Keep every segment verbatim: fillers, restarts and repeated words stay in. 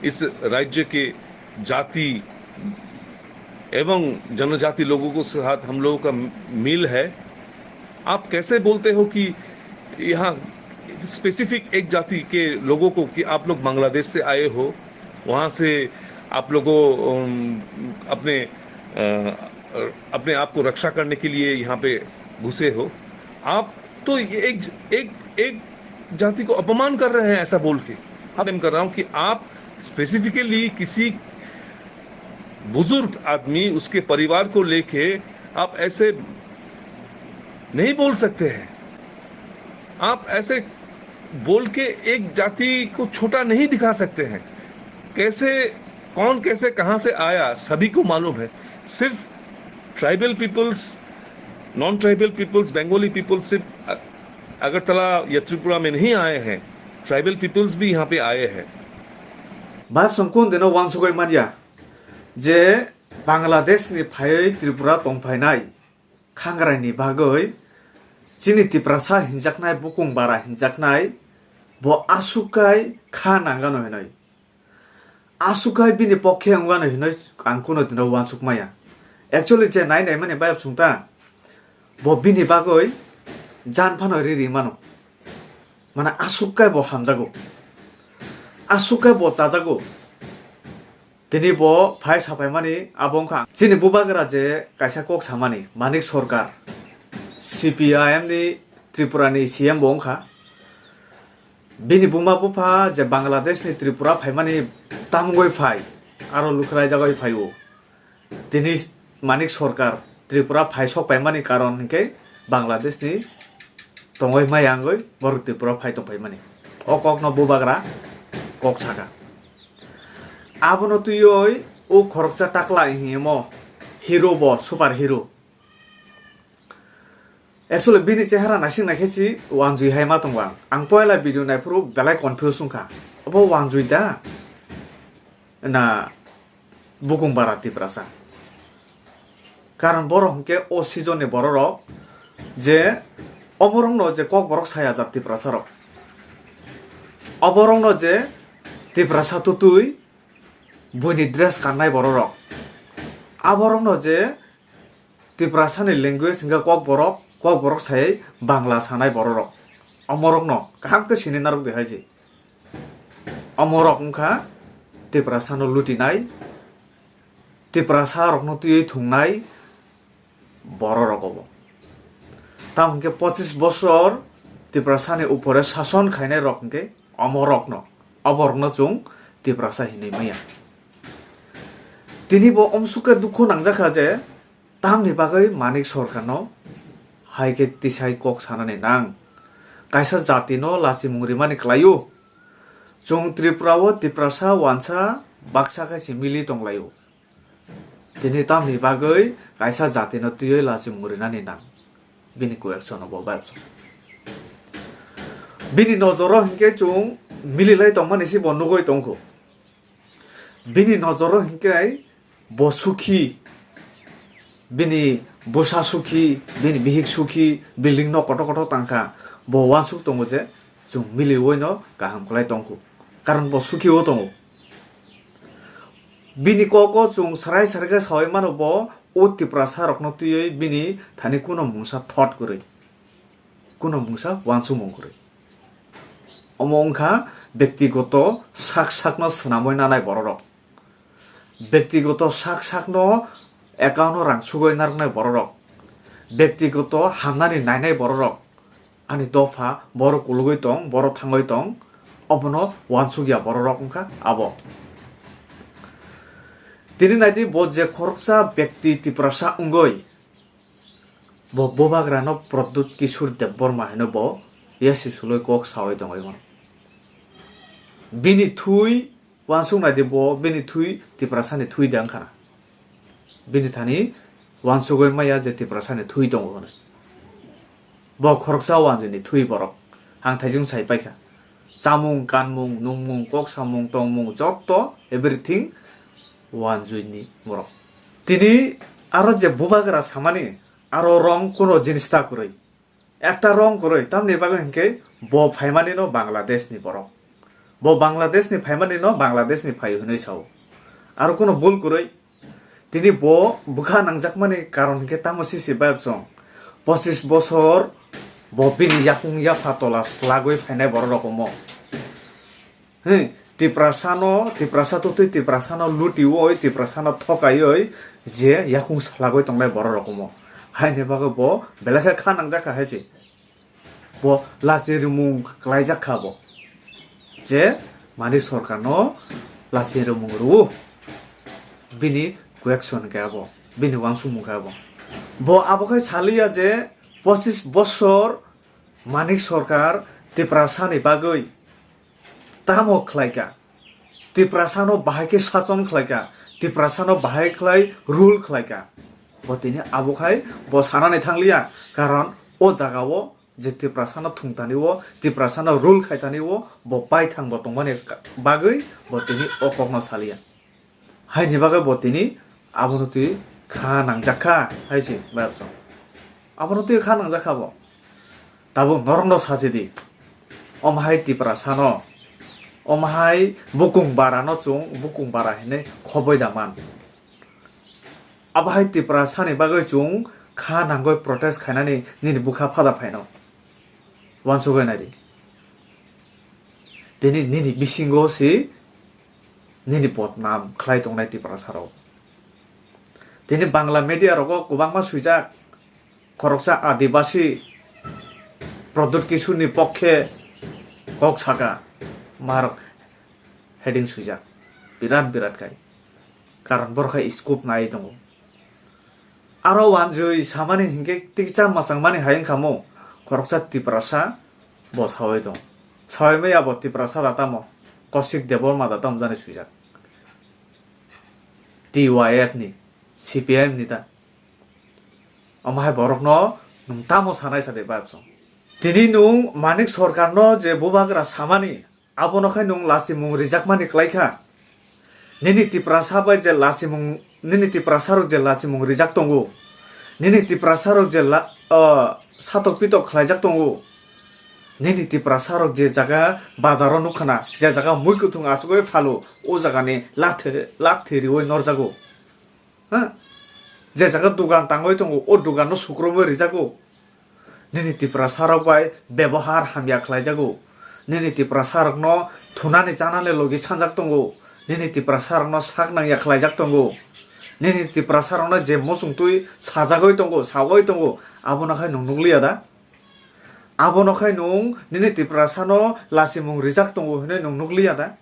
इस राज्य के जाति एवं जनजाति लोगों के साथ हम लोगों का मिल है। आप कैसे बोलते हो कि यहाँ स्पेसिफिक एक जाति के लोगों को, कि आप लोग बांग्लादेश से आए हो, वहाँ से आप लोगों, अम, अपने, अ, अपने आप को रक्षा करने के लिए यहाँ पे घुसे हो, आप तो ये एक, एक, एक जाति को अपमान कर रहे हैं ऐसा बोल के। अब मैं कर रहा हूँ कि आप स्पेसिफिकली किसी बुजुर्ग आदमी, उसके परिवार को लेके आप ऐसे नहीं बोल सकते हैं। आप ऐसे बोल के एक जाति को छोटा नहीं दिखा सकते हैं। कैसे, कौन कैसे कहाँ से आया, सभी को मालूम है। सिर्फ tribal peoples, non tribal peoples, Bengali peoples सिर्फ अ-, अगरतला या त्रिपुरा में नहीं आए हैं, ट्राइबल पीपल्स भी यहाँ पे आए हैं। Bap song kun deno wansugoi manya je Bangladesh ni phaiwi Tripura tongphainai khangraini bagwi chini Tiprasa hinjaknai, bukung bara hinjaknai, bo aswk kai kha nangano hinwi. Aswk kai bini pokhe wngano hinwi ang kuno dino wansuk maya. Actually, je nai naimani bayap sungta, bo bini bagwi jan phano ri ri mano. Mane aswk kai bo hamjago. Aswk kai bo chajago. Tini bo phai sapaimani abo wngkha chini bubagra je kaisa kok samani Manik Sarkar, C P I M ni Tripura ni C M bo wngkha. Bini buma bupha je Bangladesh ni Tripura phaimani tamungoi phai, aro lukhwlaijagoi phaio. Tini Manik Sarkar Tripura phai sok paimani karon hinkhe Bangladesh ni tongoi maya wngoi borok Tripura phai tong paimani. O kokno bubagra kok saka. Abono twiwi o khoroksa takla himo hero bo super hero. Actually bini chehara naising naikhe si wanjui hai ma tongo ang. Ang poila video naiphuru belai confuse wngkha. Obo wanjui da? Na bukung bara Tiprasa. Karon borok hwnkhe o season ni bororok je oborokno je kokborok saya jat Tiprasa rok. Oborokno je Tiprasa tutui buini dress kannai bororok. Aborokno je Tiprasa ni language hwnkhe kokborok, kokborok sayai Bangla sanai bororok. Omorokno kaham khe sini narwk de hai je. Omorok wngkha Tiprasano lutinai, Tiprasa rokno twiwi thwngnai bororok obo. Tamo hwnkhe pochis bosor Tiprasani upore sason khainai rok hwnkhe omorokno, oborokno chwng Tiprasa hinwi maya. Tini bo omsukhe dukhu nangjakha je tamni bagwi Manik Sarkarno hai khe tisai kok sanani nang. Kaisa jatino lachimung rimani klaio. Chwng Tripura o Tiprasa wansa baksa khe se mili tonglaio. Tini tamni bagwi kaisa jatino twiwi lachimung rinani nang? Bini question bo babso. Bini nojoro hinkhe chwng mililai tongmani se bo nugwi tongkho. Bini nojoro hinkhe bo sukhi, bini bwsa sukhi, bini bihik sukhi, building no kotor kotor tangkha, bo uansuk tongo je chwng miliwi no kaham khlai tongkho, karon bo sukhi o tongo. Bini kok o chwng sarai sarai khe sawi mano bo o Tiprasa rokno twiwi bini thani kuno mungsa thot kwrwi, kuno mungsa uansukmung kwrwi. Omo wngkha bektigoto sak sakno swnamwi nanai bororok. Bektigoto sak sakno account o rang sugoi narwknai bororok. Bektigoto hamnani nainai bororok. Ani dopha borok kulugwi tong, borok thangwi tong, obono uansukya bororok wngkha abo. Tini naidi bo je khoroksa bekti Tiprasa wngoi, bo bubagrano Pradyut Kishore Debbarma hino bo yasi suloi kok sawi tongoi mano. Bini thui Uansuk naidi bo bini thui Tiprasani thui da wngkhana. Bini thani uansugwi maya je Tiprasani thui tongo hwnwi. Bo khoroksa wanjwini thui borok. Ang thaijwng sai paikha. Chamung, kanmung, nungmung, kok samung, tongmung, jotto, everything wanjwini borok. Tini aro je bubagra samani aro wrong kuno jinis ta kwrwi. Ekta wrong kwrwi, tamni bagwi hinkhe bo phaimani no Bangladesh ni borok. Bo Bangladesh ni phaimani no Bangladesh ni phaio hinwi sao. Aro kuno bul kwrwi. Tini bo bwkha nangjakmani karon hinkhe tamo sisi bayapsong. Pochis bosor bo bini yakung yapha tola slagwi phainai borok rok omo. He, Tiprasano, Tiprasa tutwi Tiprasano lutiwi, Tiprasano thokaiwi je yakung slagwi tongnai borok rok omo. Haini bagwi bo belai khe kha nangjakha hai se. Bo lachi rimung klaijak kha bo. Je Manik Sarkarno lachi rimung rwo. Bini question khe abo, bini uansukmung khe abo. Bo abo khai saliya je pochis bosor Manik Sarkar Tiprasani bagwi tamo khlaika? Tiprasano bahai khe sachon khlaika, Tiprasano bahai khlai rule khlaika. Bo tini abo khai bo sanani thangliya, karon o jagao je Tiprasano thungtani o, Tiprasano rule khaitani o, bo baithang bo tongmani ka-, bagwi bo tini o kokno saliya. Haini bagwi bo tini abono twi kha nangjakha hai se bayapsong. Abono twi kha nangjakha bo. Tabuk norokno sasi di. Omo hai Tiprasano, omo hai bukung barano chwng bukung bara hinwi khoboi da man. Abo hai Tiprasani bagwi chwng kha nangwi protest khainani nini bwkha phada phaino. Uansugwi nai di. Tini nini bisingo si nini bodnam khlai tongnai Tiprasarok. Tini Bangla media rogo kwbangma swijak, khoroksa Adibasi Pradyut Kishorni pokkhe kok saka, marok heading swijak, birat birat khai. Karon borok hai scope nai tongo. Aro uanjwi samani hinkhe tiksa mwchangmani hai wngkha mo, khoroksa Tiprasa bo saui tong. Saui maya bo Tiprasa da tamo, Kosik Debbarma da tamo jani swijak. T Y F ni, C P I M ni ta. Omo hai borokno nwng tamo sanai sa de bayapsong? Tini nwng Manik Sarkarno je bubagra samani, abono khai nwng lachimung rijakmani klai kha. Nini Tiprasa bai je lachimung, nini Tiprasarok je lachimung rijak tongo, nini Tiprasarok je la-, o, satok pitok khlaijak tongo, nini Tiprasarok je jaga bazaro nukha na, je jaga mui kuthung achugwi phalo, o jagani lathe-, lathi riwi norjago. Ha? Je jaga dugan tangwi tongo, o duganno sukrubwi rijago. Nini Tiprasarok bai bebohar hamya khlaijago. Nini Tiprasarokno thunani chanani logi sanjak tongo. Nini Tiprasarokno sak nangya khlaijak tongo. Nini Tiprasarokno je muchungtwi sajagwi tongo, saui tongo, abono khai nwng nukliya da? Abono khai nwng nini Tiprasano lachimung rijak tongo hinwi nwng nukliya da?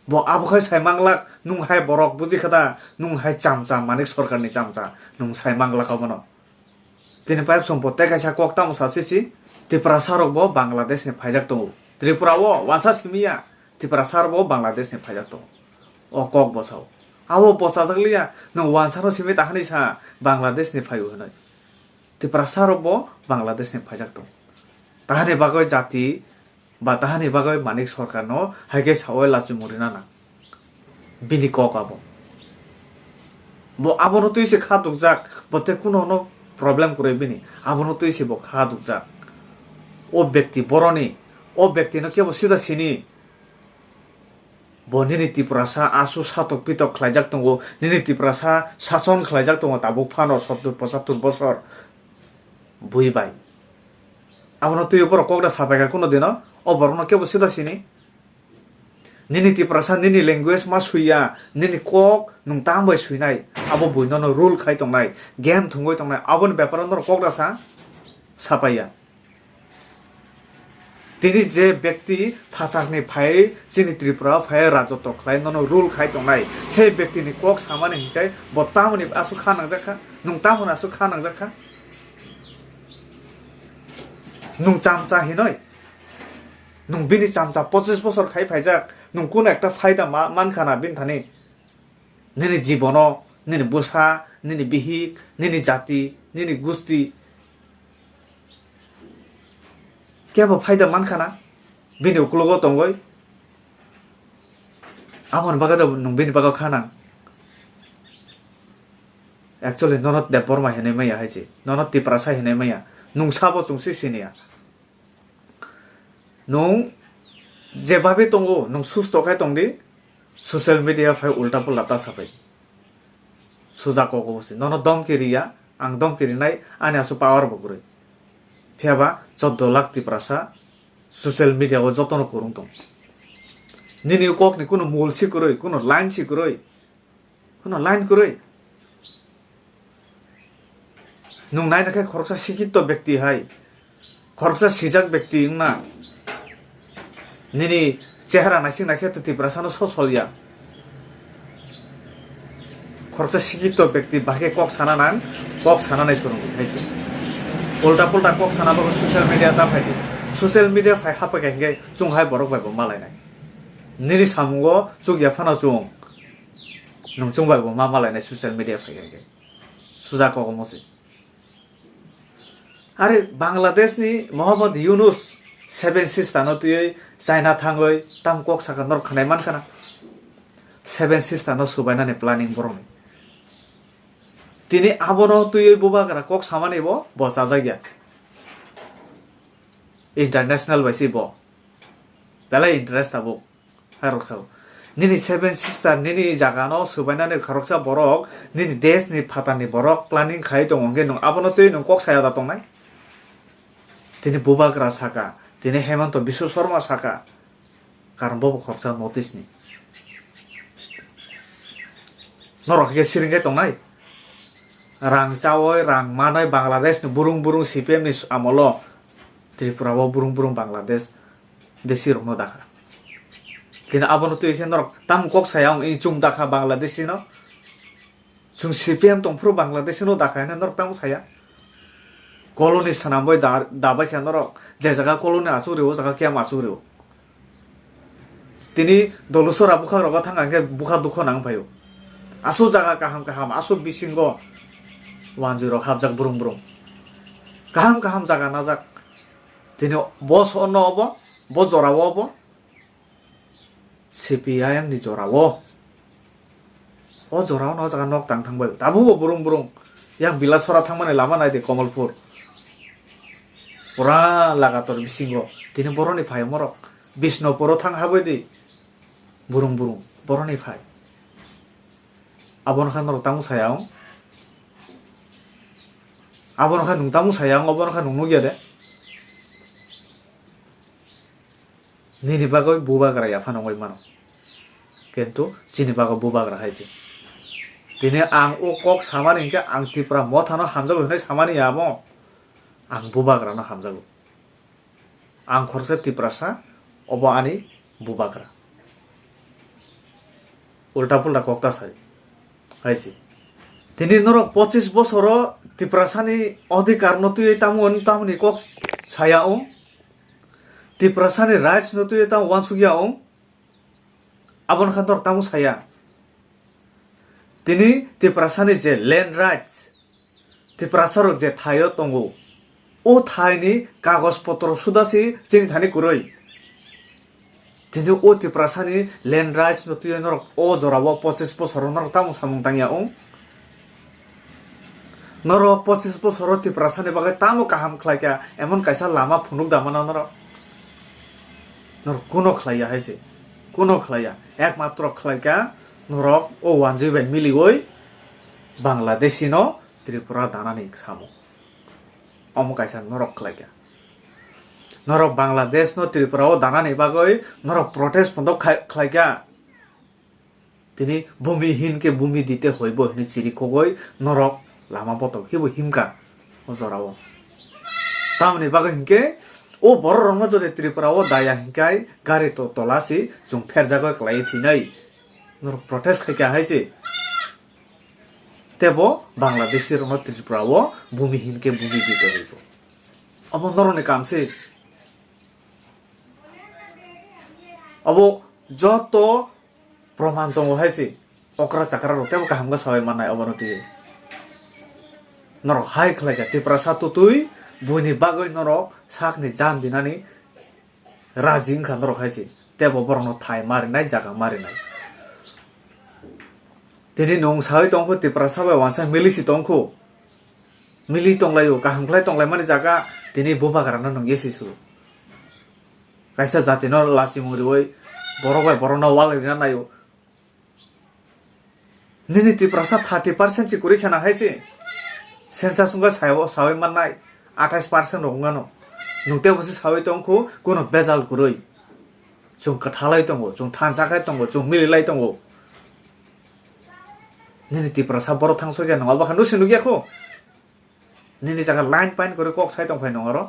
Bo abo khai sai manglak, nwng hai borok buji kha da, nwng hai chamcha, Manik Sarkarni chamcha, nwng sai manglak abono. Tini pipe song bo tei kaisa kok tamo sa sisi, Tiprasarok bo Bangladeshni phaijak tongo. Tripura o uansa simi ya, Tiprasarok bo Bangladeshni phaijak tongo. O kok bo sao. Abo bo chajak liya, nwng uansano simi ta hinwi sa Bangladeshni phaio hinwi. Tiprasarok bo Bangladeshni phaijak tongo. Tahani bagwi jati ba tahani bagwi Manik Sarkarno hai khe saui lachimung rina nang. Bini kok abo. Bo abono twi se kha dukjak, bo tei kunono problem kwrwi bini. Abono twi se bo kha dukjak. O bekti boroni, o bektino kebo sida sini. Bo nini Tiprasa asu satok pitok khlaijak tongo, nini Tiprasa sason khlaijak tongo tabuk phano sottur pochattur bosor bui bai. Abono twiwi borok kok da sapaikha kuno dino, o borokno kebo sida sini. Nini Tiprasa nini language ma suiya, nini kok nwng tang bai suinai, abo bui nono rule khai tongnai, game thwngwi tongnai, aboni beparo norok kok da sa sapaiya. Tini je bekti phatarni phai chini Tripura phai rajotw khlai nono rule khai tongnai, sei bektini kok samani hinkhe bo tamoni aswk kha nangjakha, nwng tamoni aswk kha nangjakha? Nwng chamcha hinoi, nwng bini chamcha pochis bosor khai phaijak, nwng kunu ekta phaida ma-, mankha na bini thani? Nini jibono, nini bwsa, nini bihik, nini jati, nini gusti kebo phaida mankha na bini uklogo tongwi? Aboni bagwi da nwng bini bagwi kha nang. Actually, nono Debbarma hinwi maya hai se, nono Tiprasa hinwi maya, nwng sabo chwng se siniya. Nwng Jebabe tongo, nwng susto khe tongdi, social media phai ulta pulta ta sapai. Suja kok obo se. Nono domki riya, ang domki rinai, ani asu power bo kwrwi. Phiyaba choddo lakh Tiprasa social media o jotono kwrwng tong. Nini kokni kuno mul si kwrwi, kuno line si kwrwi, kuno line kwrwi. Nwng naina khe khoroksa sikito bekti hai, khoroksa sijak bekti wngna. Nini chehara naising naikhe Tiprasano sosol ya. Khoroksa sikito bekti bahai khe kok sana nang, kok sana nai surung hai se. Ulta pulta kok sana bagwi social media ta phai di. Social media phai hapha khe hingke chung hai borok bai bo malainai. Nini samungo chuk ya phano chung. Nwng chung bai bo ma malainai social media phai khe hingke. Suja kok omo se. Are Bangladesh ni Mohammad Yunus Seven Sister no twiwi China thangwi tam kok saka norok khnai mankha na. Seven Sister no subainani planning borokni. Tini abono twiwi bubagra kok samani bo, bo chajakya. International bai se bo. Belai interest tabuk. Hai rok sao. Nini Seven Sister, nini jaga no subainani khoroksa borok, nini desh ni phatar ni borok planning khai tongo hwnkhe nwng abono twiwi nwng kok saya da tongnai? Tini bubagra saka, tini Hemanta Biswa Sarma saka. Karon bobo khoroksa notice ni. Norok hwnkhe siring khe tongnai? Rang chawi, rang manwi Bangladesh ni burung burung C P M ni amolo Tripura o burung burung Bangladesh desi rokno dakha. Tini abono twi khe norok tamo kok saya wng, i chum dakha Bangladeshi no. Chwng C P M tongphuru Bangladeshi no dakha hwnwi norok tamo saya. Koloni swnamwi da, dabai khe norok je jaga koloni achuk rio, o jaga khe asuk rio. Tini Dolusora bwkhak rogo thang khe bwkha dukho nang phaio. Asuk jaga kaham kaham, asuk bisingo wanjwi rok hapjak brung brung. Kaham kaham jaga najak. Tini bo sono obo, bo jora o obo. C P I M ni jora o. O jora o no jaga nok tang thang bai. Tabuk bo burung burung. Yang Bilasora thangmani lama nai de Komolpur. Pura lagator bisingo. Tini boroni phai morok. Bisnopuro thang habwi di. Burung burung. Boroni phai. Abono kha norok tamo saya wng? Abono kha nwng tamo saya wng? Obono kha nwng nukya de? Nini bagwi bubagra yaphano wngwi mano. Kintu chini bagwi bubagra hai se. Tini ang o kok samani hinkhe ang Tipra mothano hamjago hinwi samani ya amo? Ang bubagrano hamjago. Ang khoroksa Tiprasa, obo ani bubagra. Ulta pulta kok ta sai. Hai se. Tini norok pochis bosoro Tiprasani odhikar no twiwi tamo, tamoni kok saya wng? Tiprasani rights no twiwi tamo uansukya wng? Abono kha norok tamo saya? Tini Tiprasani je land rights, Tiprasarok je thaio tongo, o thaini kagoj potro suda se chini thani kwrwi. Tini o Tiprasani land rights no twiwi norok o jorao pochis bosoro norok tamo samung tangya wng? Norok pochis bosoro Tiprasani bagwi tamo kaham khlaikha, emon kaisa lama phunuk da mano norok? Norok kuno khlaiya hai se, kuno khlaiya. Ekmatro khlaikha norok o wanjwi bai miliwi Bangladeshi no Tripura danani samung. Omo kaisa norok khlaikha. Norok Bangladesh no Tripura o danani bagwi norok protest pondo khai-, khlaikha. Tini bhumi hin ke bhumi dite hoibo hinwi chiri kogoi norok lama botok hibo himkha o jorao. Tamoni bagwi hinkhe o borok rokno jodi Tripura o daya hinkhai gari to tola si chwng pherjagoi kwlaiwi thwinai. Norok protest khaikha hai se. Tebo Bangladeshi rokno Tripura o bhumi hin ke bhumi dite hoibo. Obo norokni kam se. Obo joto proman tongo hai se. Okra chakra rok tebo kaham khe sawi mannai obono twiwi. Norok hai khlai kha Tiprasa tutui buini bagwi norok sakni jan dinani raji wngkha norok hai se. Tebo borokno thai marinai, jaga marinai. Tini nwng sawi tongkhu Tiprasa bai wansa mili si tongkhu. Mili tonglaio, kaham khlai tonglaimani jaga tini bubagrano nwng yesi su. Kaisa jati no lachimung riwi borok bai borok no wal rina naio. Nini Tiprasa thirty percent si kwrwi khana hai si. Sensa sungkha sawi mannai athais percent rok wngano. Nwng tei bwswi sawi tongkhu kuno bejal kwrwi. Chwng kwthalai tongo, chwng thansa khai tongo, chwng mililai tongo. Nini Tiprasa borok thang sokya nang bakha nusi nukya khu. Nini jaga line pain kwrwi kok sai tongphai nong oro.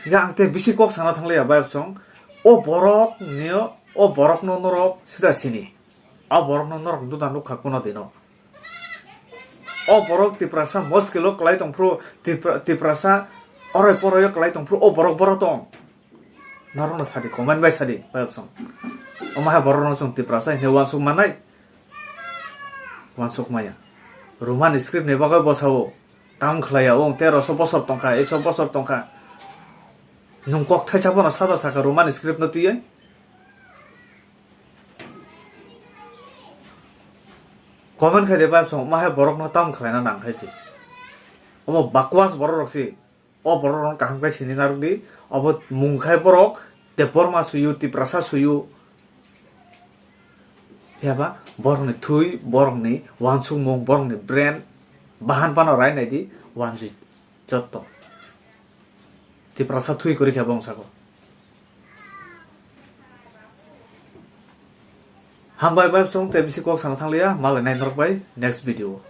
Hinkhe ang tei bisi kok sana thangliya bayapsong. O borok ni, o borok no norok sida sini. O borok no norok duda nukha kuno dino. O borok Tiprasa moskilo kwlai tongphuru, Tipra-, Tiprasa oroi poroi kwlai tongphuru, o borok borok tong. Norokno sadi, comment bai sadi, bayapsong. Omo hai borokno chwng Tiprasa hinwi uansuk manai? Uansuk maya. Roman script ni bagwi bwsao. Tam khlaiya, wng teroso bosor tongkha, eiso bosor tongkha. Nwng kok thaisa bono sada saka Roman script no twiwi? Comment khai de bayapsong, omo hai borokno tam khlaina nang khai se. Omo bakwas borok rok se. O borok rok kaham khe sini narwk di. Obo mung khai borok Debbarma suyu, Tiprasa suyu. Phiya ba borok ni thui, borok ni uansukmung, borok ni brain bahan phano rai nai di, uansuk jotto. Tiprasa thui kwrwi khe bongsa ko. Hambai bai song tei bisi kok sana thangliya, malai nai norok bai next video.